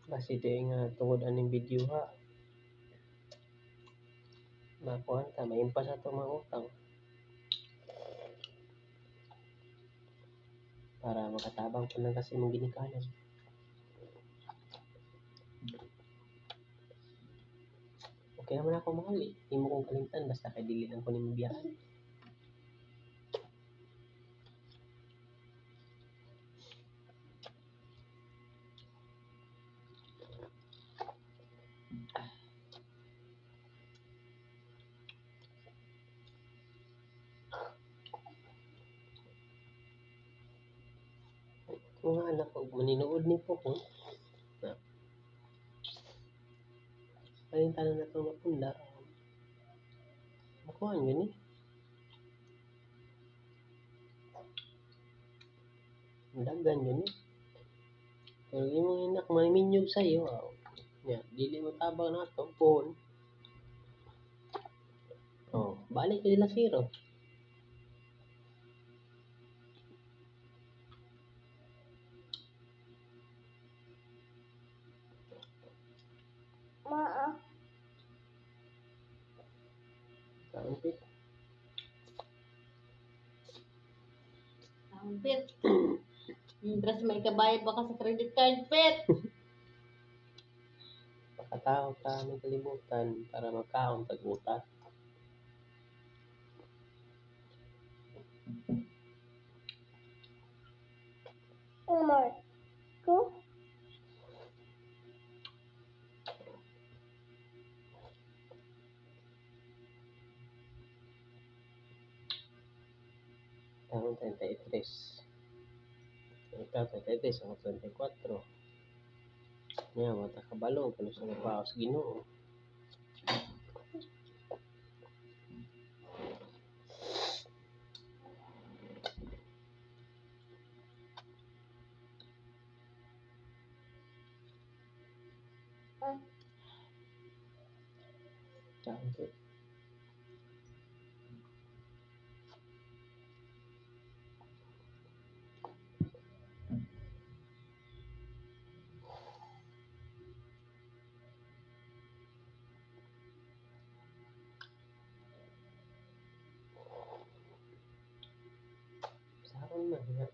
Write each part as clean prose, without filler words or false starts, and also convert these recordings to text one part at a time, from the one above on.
Basi di nga tungod aning video ha. Makuha ta, maimpas ato mga utang. Para makatabang po lang kasi mong ginikanan. Okay naman ako mahal eh. Hindi mo kong kalimtan basta kay dili lang ko nimo biyaan. Mga anak ko, maninood ni po ko. Na. Ayun tanan na itong mapunda. Makuha yun eh. Dagan yun eh. Pero imong inak maniminyog sa'yo. Aw. Ya, dili mo tabang na ito, phone. Oh, balik ka nila zero. Maa. Kaunti. Ang pet. Mientras may kabayad ba ka sa credit card, pet? Pakatao ka ng kalibutan para magkaon tag utak. Umar. Ko. Taon 33. Ikaw 33, ako 34. Nya, wata kabalo, kung sa mapaos Ginoo. Kaunti. Saon man nga.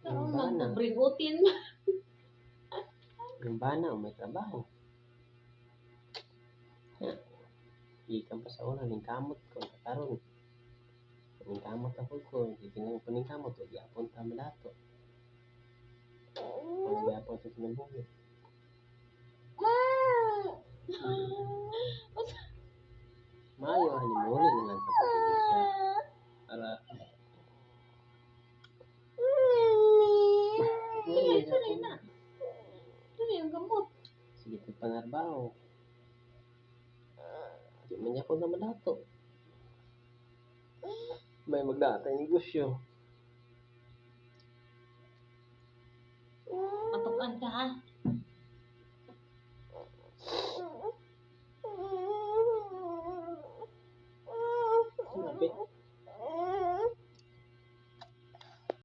Yung Karon man, bana, pobreng utin. yung bana, may trabaho. Ya. Gikan pa sa una, ning kamot ko, karon. Ning kamot ako ko, giginang ko ning kamot, o gyapon ta malato. O gyapon ta kinabuhi. Maayo ani muli na lang sa pag-iglesia para Sige, sorry na. Sorry, ang gamot. Sige tig panarbaho. Di man niya ko na malato. May magdatay negosyo. Patukan ka, ha?